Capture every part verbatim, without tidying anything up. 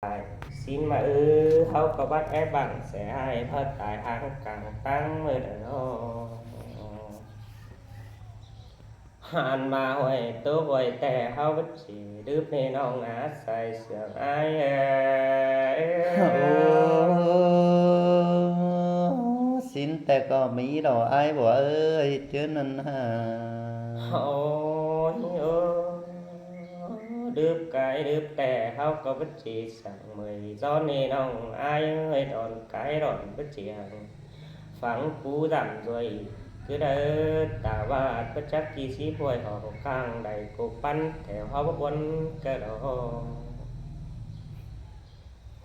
lai. ꞌSịn ꞌma ư, ꞌháu ꞌcọ bắt é bảng ꞌsẹ ải ꞌmá tai háng cang ꞌtáng ꞌmự đaư lo. ꞌHan ꞌmá ꞌhuối tốc ꞌhuối ꞌtẹ ꞌháu báu ꞌchí đứp ꞌnị ꞌnọng ꞌná sai sương ải ới. Ô, ꞌsịn ꞌtẹ ꞌcọ ꞌmí lo ải bua ới, ꞌchớ ꞌnặn hả. Ô, ô, đứp cai đứp ꞌtẹ ꞌháu ꞌcọ báu ꞌchí săng ꞌmới ꞌdọn ꞌnị ꞌnọng ải ới, đón cai đón báu ꞌchí hăng. Phắng pú dặm ꞌdới, cứ đaư ta ꞌva báu chắc ꞌchí síp ꞌhuối hỏng cang đảy ꞌcọ ꞌpắn theo ꞌháu báu ꞌvốn ꞌcọ lo.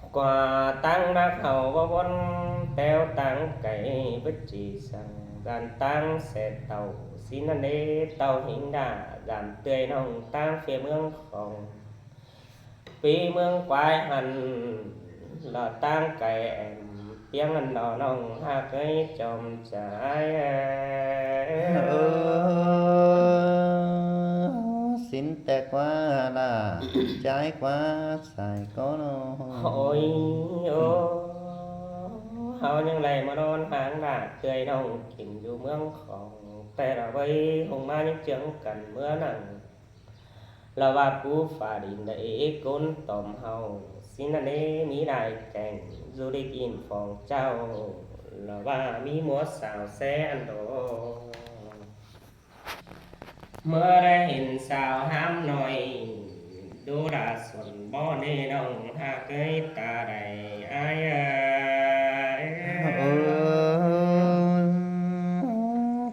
ꞌQuá ꞌtáng đắc hảu báu ꞌvốn ꞌtẹo ꞌtáng cai báu ꞌchí săng, dản ꞌtáng ꞌsẹ tảu ꞌsịn ꞌnặn đé tảu hính đa, dản ꞌtươi ꞌnọng ꞌtáng ꞌphế ꞌmướng khong ꞌpi ꞌmướng quái hẳn, lo ꞌtáng cai ẻm ꞌpiếng ꞌnặn lo ꞌnọng ꞌhặc ới chom chải. Ơ, ꞌsịn ꞌtẹ ꞌquá ꞌlạ, chải ꞌquá sai ꞌcọ lo. Ôi, ô, ꞌháu ꞌnhắng đảy ꞌmá đón háng ꞌlạ ꞌtươi ꞌnọng kin dú ꞌmướng khong, ꞌtẹ lo ꞌvới ꞌhung ꞌmá ꞌnhắng ꞌchương căn ꞌmứa nẳng. Lo ꞌva pú phả đin đảy ꞌcốn tỏm ꞌháu, ꞌsịn ꞌnặn đé ꞌmí lai keng du lịch in phong trào, lo ꞌva ꞌmí ꞌmúa sáo ꞌsé ăn đo. ꞌMưa đảy hên sáo ꞌhám ꞌnọi, đu đa suôn bó ꞌnị ꞌnọng ꞌhặc ới ta đảy ải ới. Ơ,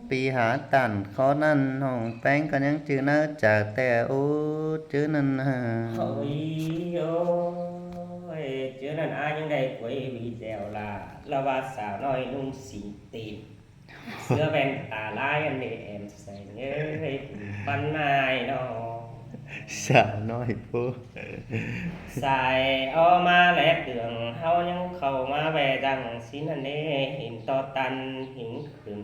pi hả tản khó ꞌnặn ꞌnọng ꞌpéng ꞌcọ ꞌnhắng ꞌchư ꞌnớ chảu ꞌtẹ ú ꞌchớ ꞌnặn hả. Ôi, ôi, ꞌchớ ꞌnặn ải ꞌnhắng đảy quay video ꞌlạ, lo ꞌva sáo ꞌnọi ꞌnung sính tìn, sứa ven ta lai ăn ꞌnị ẻm seng ới, ꞌpắn ải ꞌnọ. Sáo ꞌnọi pú sai ó ꞌmá lét đường ꞌháu ꞌnhắng khảu ꞌmá ꞌvẹ dăng ꞌsịn ꞌnặn đé hên ꞌto tăn hính khửn.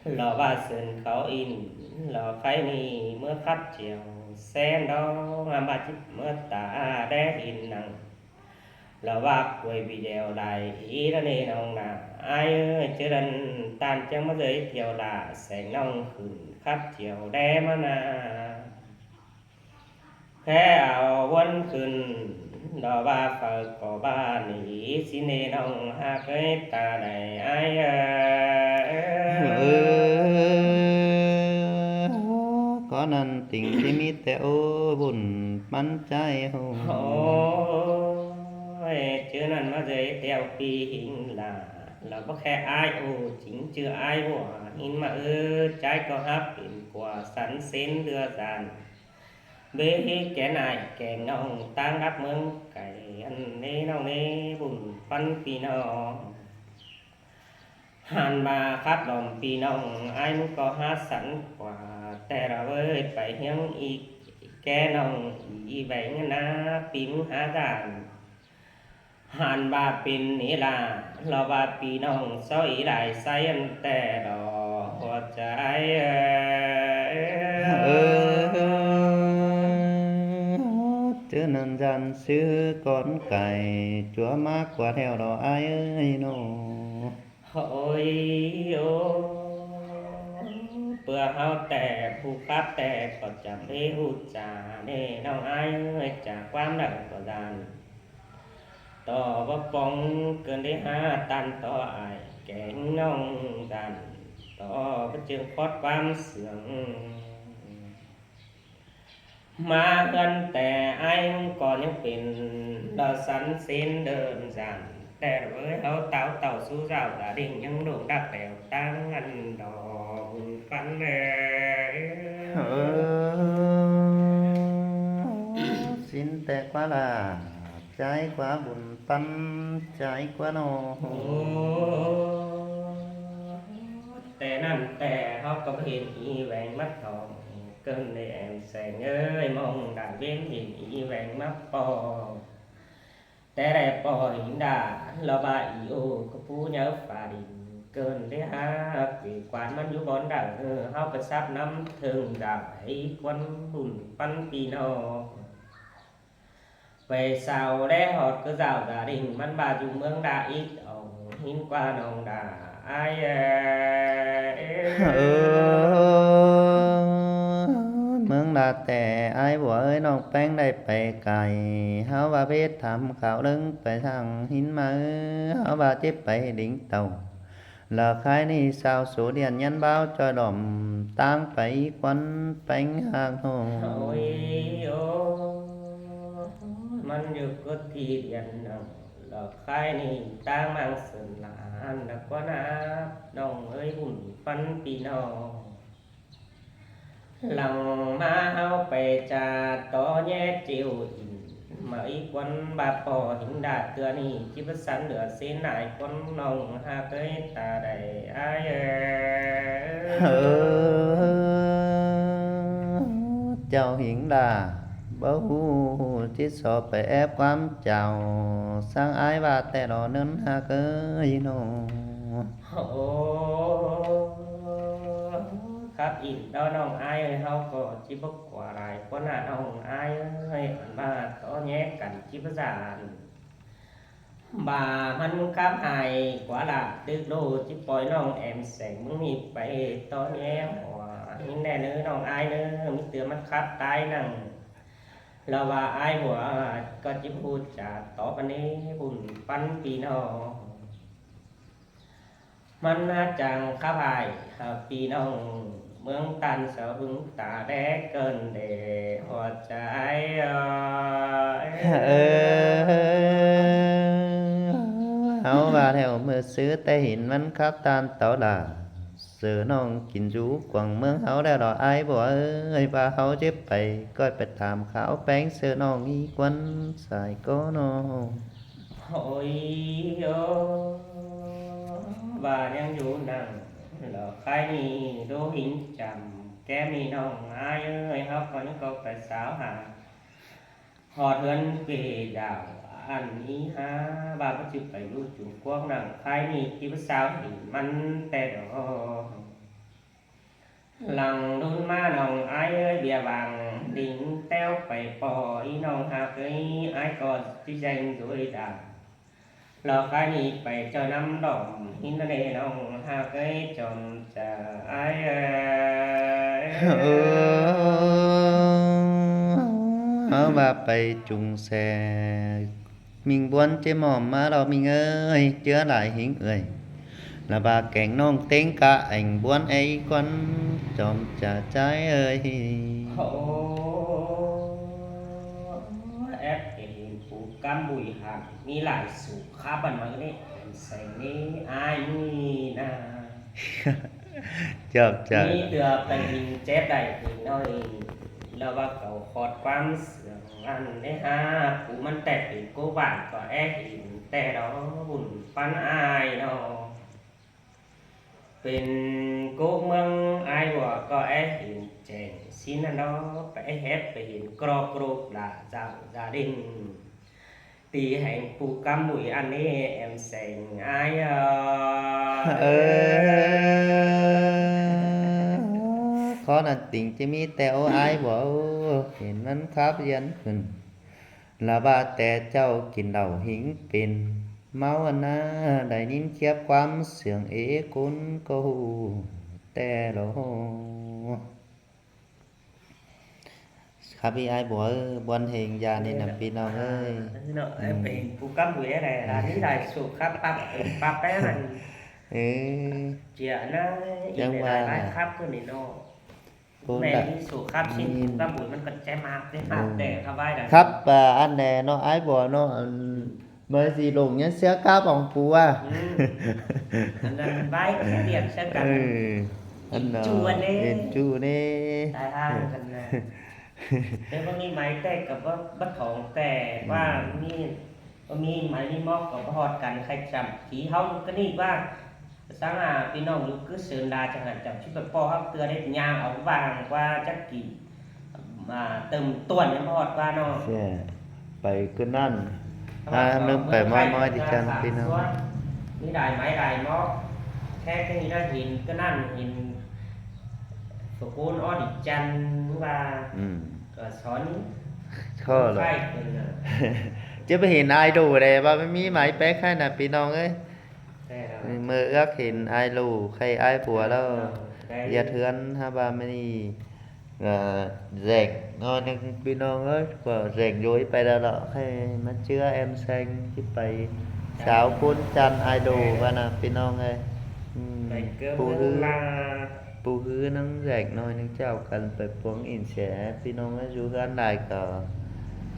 Lo ꞌva sưn khảu in, lo khay ꞌnị ꞌmứa khắt chiêu ꞌsé ꞌnọ, ꞌmá ꞌmá chít ꞌmứa ta đé hên nẳng. Lo ꞌva quay video đảy ꞌnị ꞌnọng nả ải ới, ꞌchớ ꞌnặn ꞌtan chắng ꞌmá giới thiệu ꞌlạ seng ꞌnọng khửn khắt chiêu đé ꞌmá nả. Khék au ꞌvốn khửn, lo ꞌva phaư ꞌcọ ꞌva ꞌnị ꞌsịn ꞌnị ꞌnọng ꞌhặc ới ta đảy ải ới. Ơ, có ꞌnặn tỉnh ꞌchí ꞌmí ꞌtẹ ú bun ꞌpắn chải ꞌhụ. Ôi, ꞌchớ ꞌnặn ꞌmá giới thiệu ꞌpi hính ꞌlạ, lo báu khék ải ú chính ꞌchư ải ꞌvua hên ꞌmá ư, chải ꞌcọ hák pên ꞌquá sắn sến đưa dản. Bế hí kén ải kén ꞌnọng ꞌtáng đắc ꞌmướng cai ăn ꞌnị ꞌnọng ꞌnị bun ꞌpắn ꞌpi ꞌnọng. Hăn ꞌva khắp lom ꞌpi ꞌnọng ải ꞌmướng ꞌcọ hák sắn ꞌquá, ꞌtẹ lo ꞌvới pay ꞌhiếng ꞌnị ké ꞌnọng ꞌnị ꞌvạy ꞌngớn ná ꞌpi ꞌmướng hák dản. Hăn ꞌva pên ꞌnị ꞌlạ, lo ꞌva ꞌpi ꞌnọng so ꞌnị lai say ăn ꞌtẹ lo ꞌhua chải. Ơ, ꞌchớ ꞌnặn dản ꞌsứ cón cai ꞌchua ꞌmá ꞌquá theo lo ải ới ꞌnọ. Ôi, ô, ꞌpưa ꞌháu ꞌtẹ ꞌhụ khắp ꞌtẹ ꞌcọ chắng ꞌhế ꞌhụ chả ꞌnị ꞌnọng ải ới, chả ꞌquám đảy ꞌcọ dản. ꞌTo báu póng ꞌcợn đé hák ꞌtan ꞌto ải kén ꞌnọng dản, ꞌto báu ꞌchương khót ꞌquám sương. ꞌMá ꞌhướn ꞌtẹ ải ꞌcọ ꞌnhắng pên lo sắn sến đơn giản. ꞌTẹ ꞌlới ꞌháu táo tảu sú dảo gia đình ꞌnhắng đổng đắc tẻo ꞌtáng ăn đo bun ꞌpắn ới. Ơ, ꞌsịn ꞌtẹ ꞌquá ꞌlạ, chải ꞌquá bun ꞌpắn, chải ꞌquá ꞌnọ. Ơ, ꞌtẹ ꞌnặn ꞌtẹ ꞌháu ꞌcọ hên ꞌnị ꞌvẹng mắp thỏm ꞌcợn đé ẻm seng ới, ꞌmóng đảy ꞌviến hên ꞌnị ꞌvẹng mắp ꞌpo. ꞌTẹ đảy ꞌpo hên đa, lo ꞌva ꞌnị ꞌcọ pú nháư phả đin ꞌcợn đé hák, ꞌquí quan ꞌmắn dú bón đảy, ơ, ꞌháu ꞌcọ sắp ꞌnắm ꞌtếng đảy ꞌquán bun ꞌpắn ꞌpi ꞌnọng. Pay sau đé ꞌhọt ꞌcứ dảo gia đình ꞌmắn ꞌva dú ꞌmướng Đạ ít au ꞌhịn ꞌquá ꞌnọng Đạ ải ơi. Ơ, ꞌmướng Đạ ꞌtẹ ải bua ới, ꞌnọng ꞌpéng đảy pay cai. ꞌHáu ꞌva bết tham khảo ꞌlớng pay thẳng ꞌhịn ꞌmá, ꞌháu ꞌva chếp pay đing tảu. Lỏ khai ꞌnị sau số điện nhắn báo ꞌchoi đỏm ꞌtáng pay ꞌquắn ꞌpéng ꞌhặc ꞌnọ. Ôi, ôi, ꞌmắn dú ꞌcọ thi điện ꞌnọng. Lỏ khai ꞌnị ꞌtáng ꞌmáng sưn lả ꞌnặn lỏ ꞌquá ꞌnọng ới, ꞌhụn ꞌphắn ꞌpi ꞌnọng lăng ꞌmá ꞌháu pay ꞌchạ tó ꞌnhé ꞌchịu ỉn ꞌmá ꞌquắn ꞌva ꞌpo ꞌhịn Đạ ꞌtưa ꞌnị, ꞌchí báu sắn lỏ ꞌsến ải ꞌquắn ꞌnọng ꞌhặc ới ta đảy ải ơi. Ơ, chảu ꞌhịn Đạ, báu ꞌhụ ꞌchí so pay ép ꞌquám chảu ꞌsướng ải ꞌva ꞌtẹ lo ꞌnớn ꞌhặc ới ꞌnọ. Ơ, khắp ỉn đó ꞌnọng ải ơi, ꞌháu ꞌcọ ꞌchí báu ꞌquá lai ꞌquá ꞌnạ ꞌnọng ải ơi, ăn ꞌva tó ꞌnhé căn ꞌchí báu dản. ꞌVa ꞌmắn khắp hại ꞌquá lả tứk ꞌlô ꞌchí ꞌpoi ꞌnọng ẻm seng ꞌmướng ꞌnị pay tó ꞌnhé hua ꞌhịn ꞌnẹ ꞌnớ ꞌnọng ải ꞌnớ, ꞌmí ꞌtưa ꞌmắn khắp tai ꞌnặn. Lỏ ꞌva ải bua ꞌcọ ꞌchí ꞌhụ chả tó păn ꞌnị, ꞌhụn ꞌphắn ꞌpi ꞌnọng. ꞌMắn ꞌhá chắng khắp hại hả ꞌpi ꞌnọng ꞌmướng ꞌTan sau ꞌhưng ta đé cơn để hua chả ải ơi. Ơ, ꞌháu ꞌva ꞌlẹo ꞌmưa ꞌsứ ꞌtẹ ꞌhịn ꞌmắn khắp ꞌTan tó lả. Sư ꞌnọng kin dú cuông ꞌmướng ꞌháu ꞌlẹo lo ải bua ới, ꞌva ꞌháu chếp pay ꞌcoi pay tham khảo ꞌpéng sư ꞌnọng ꞌquắn sai ꞌcọ ꞌnọ. Ôi, ơ, ꞌva ꞌnhắng dú ꞌnặn, lỏ khai ꞌnị dú ꞌhịn chăm ké ꞌmí ꞌnọng ải ơi, ꞌháu ꞌcọ ꞌnhắng ꞌcọ pay sáo hả ꞌhọt ꞌhướn kể đảo ăn ꞌnị hả, ꞌva báu ꞌchư pay dú Trung Quốc ꞌnặn, khai ꞌnị ꞌchí báu sáo ꞌhịn ꞌmắn ꞌtẹ lo. Lăng đun ꞌmá ꞌnọng ải ơi, bia vang đing ꞌteo pay ꞌpo ꞌnọng ꞌhặc ới, ải ꞌcọ ꞌchí deng dối đả. Lỏ khai ꞌnị pay ꞌchoi ꞌnắm đỏm ꞌhịn ꞌnặn ꞌnọng ꞌhặc ới, chom chả ải ơi. Ơ, ꞌva pay Trung Quốc ꞌminh ꞌbuốn ꞌchí ꞌmom ꞌmá lo ꞌminh ơi, ꞌchưa lai ꞌhịn ơi. Lỏ ꞌva kéng ꞌnọng ꞌtếng cá ẻng ꞌbuốn é ꞌquắn chom chả chải ơi. Ơ, ép kể ꞌhịn phủ cắm bụi hẳn, ꞌmí lai sủ khắp ăn ꞌmá ꞌnị, ẻm seng ꞌnị ải ꞌnị ꞌnạ. Chọp chả. ꞌMí ꞌtưa pay ꞌhịn chép đảy ꞌhịn ꞌnọi, lỏ ꞌva cảu ꞌhọt ꞌquám sương ăn ꞌnị hả, phủ ꞌmắn ꞌtẹ pên ꞌcố bản ꞌcọ é ꞌhịn ꞌtẹ lo, ꞌhụn ꞌphắn ải ꞌnọ. Pên ꞌcố ꞌmướng ải bua ꞌcọ é ꞌhịn chẻng ꞌsịn ꞌnặn lo, pay é hép pay ꞌhịn ꞌcọ ꞌcọ lả dảo gia đình. Ti hẻng phủ cắm bụi ăn ꞌnị ẻm seng ải ơi. Ơ, khó ꞌnặn tỉnh ꞌchí ꞌmí ꞌtẹ ꞌo ải bua, ꞌhịn ꞌmắn khắp duyên ꞌhướn. Lỏ ꞌva ꞌtẹ ꞌchạu kin lảu ꞌhịn pên ꞌmáu ăn ꞌnạ, đảy ꞌnịn khiếp ꞌquám sương é ꞌcốn ꞌcọ ꞌhụ ꞌtẹ lo. Khắp ꞌi ải bua ơi, ꞌbuôn hên da ꞌnị ꞌnặn ꞌpi ꞌnọng ơi. Phủ cắm bụi é đảy, là ꞌnị lai sủ khắp pắp, pắp é ꞌnặn. Chia ꞌnạ, ꞌchí ꞌmí lai lai khắp ꞌcọ ꞌnị ꞌnọ. Phủ ꞌmẹ ꞌnị sủ khắp ꞌsịn, phủ cắm bụi ꞌmắn ꞌcọ ché mạp, ché mạp ꞌtẹ khắp ải đảy. Khắp ăn ꞌnẹ ꞌnọ ải bua ꞌnọ, ăn ꞌmơi ꞌdị lông ꞌnhắng sia khắp ỏng phủ à. Ăn ꞌnặn bái sia điện sia căn. Ăn ꞌnặn chu ꞌnị. Chu ꞌnị. Tai hang căn ꞌnạ. Té báu ꞌmí máy ꞌtẹ ꞌcọ báu, báu thỏng ꞌtẹ ꞌva ꞌmí, báu ꞌmí máy ꞌmí móc ꞌcọ báu ꞌhọt căn khay chăm. Kỉ ꞌháu ꞌcọ ꞌnị ꞌva ꞌsướng à ꞌpi ꞌnọng dú ꞌcứ sưn đa chắng hẳn chăm ꞌchí pay ꞌpo ꞌhặc ꞌtưa đé, ꞌnhắng au vang ꞌquá chắc kỉ, à, tơm tuôn ꞌnhắng báu ꞌhọt ꞌquá ꞌnọ. Pay ꞌcứ ꞌnặn. À, ꞌnưng pay ꞌmoi ꞌmoi đi chăn ꞌpi ꞌnọng. ꞌMí đai máy đai móc. Khék ꞌnị ꞌnạ, ꞌhịn ꞌcứ ꞌnặn ꞌhịn phủ ꞌcốn ók đi chăn ꞌva. Ơ, són ꞌnị. Khó lỏ. Chứ phải hên idol đe ꞌva ꞌmí máy pé khay ꞌnạ ꞌpi ꞌnọng ới. ꞌMưa ước hên idol khay ai bua ꞌlẹo. ꞌDệt ꞌhướn hák ꞌva ꞌmí ꞌnị, ꞌdệt ꞌnọi ꞌnưng ꞌpi ꞌnọng ới, ꞌcọ ꞌdệt dối pay đa lỏ khay ꞌmá ꞌchưa em seng ꞌchí pay sáo ꞌcốn chăn idol ꞌva ꞌnạ ꞌpi ꞌnọng ới. Pú ꞌhứ, pú ꞌhứ ꞌnắng ꞌdệt ꞌnọi ꞌnưng chảu căn pay puông ỉn sia ꞌpi ꞌnọng ới, dú ꞌhướn lai ꞌcọ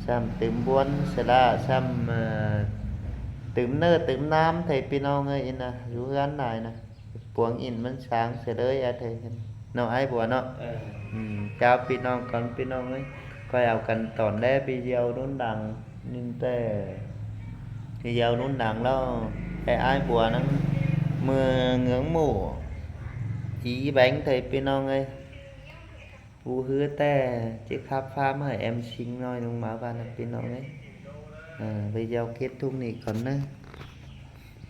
ꞌsặm tứm ꞌbuôn sia ꞌlạ ꞌsặm tứm ꞌnợ tứm ꞌnam ꞌtẹ ꞌpi ꞌnọng ới ꞌnị ꞌnạ, dú ꞌhướn lai ꞌnạ. Puông ỉn ꞌmắn sáng sia ꞌlới é ꞌtẹ ꞌnọ ai bua ꞌnọ. Chao ꞌpi ꞌnọng cón ꞌpi ꞌnọng ới, ꞌcoi au căn tỏn đé video ꞌnún đăng ꞌnưng ꞌtẹ. Video ꞌnún đăng ꞌlẹo, é ai bua ꞌnắng ꞌmưa ngưỡng mộ, ý bánh ꞌtẹ ꞌpi ꞌnọng ới. Pú ꞌhứ ꞌtẹ ꞌchí khắp pháp hảư em seng ꞌnọi ꞌnưng ꞌmá ꞌva ꞌnạ ꞌpi ꞌnọng ới. Video kết thúc ꞌnị cón ꞌnớ.